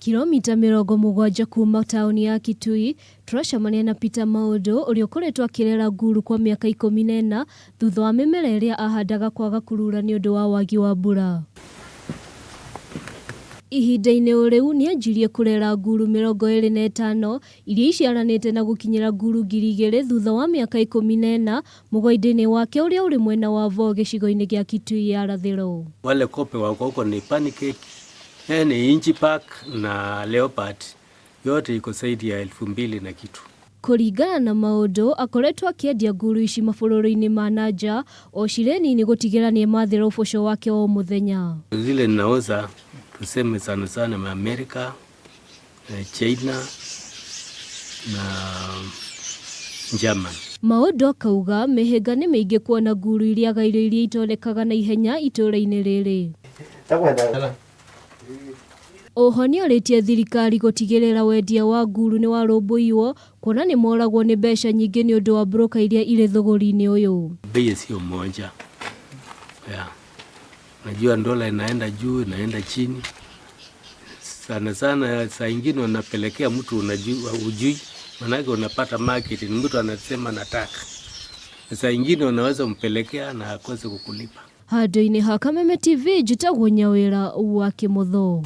Kilomita 70 kuma taũni ya Kitui, tũracemania na Peter Maũndũ ũrĩa ũkoretwo akĩrera nguru kwa mĩaka 14 thutha wa mĩmera ĩrĩa ahandaga kwaga kurura nĩ ũndũ wa wagi wa mbura. Ihinda-inĩ o rĩu nĩanjirie kũrera nguru 25 iria iciaranĩte na gũkinyĩra nguru 2000 thutha wa mĩaka 14 mũgũnda-inĩ wake ũrĩa ũrĩ mwena wa Voi gĩcigo-inĩ gĩa Kitui ya Rathĩro. Wale kope wako huko ni pancake, ni inchi park na leopard yote iko zaidi ya 2000 na kitu. Kũringana na Maũndũ, akoretwo akĩendia nguru ici mabũrũri-inĩ ma na nja o cirĩ nini gũtigĩrĩra nĩemathĩra ũboco wake wa o mũthenya. Zile ninauza tuseme sana sana ma Amerika, China na German. Maũndũ akauga mĩhĩnga nĩ mĩingĩ kuona nguru irĩaga irio iria itonekaga na ihenya itũũra-inĩ rĩrĩ. Oho nĩorĩtie thirikari gũtigĩrĩra wendia wa nguru nĩwarũmbũiywo kuona nĩmoragwo nĩ mbeca nyingĩ nĩũndũ wa broka iria irĩ thũgũri-inĩ ũyũ. Bei sio moja. Yeah. Najua dola inaenda juu inaenda chini. Sana sana saa ingine unapelekea mtu unajua hujui, manake unapata market ni mtu anasema nataka. Saa ingine unaweza mpelekea na akose kukulipa. Handũ-inĩ ha Kameme TV njĩtagwo Nyawĩra wa Kĩmotho.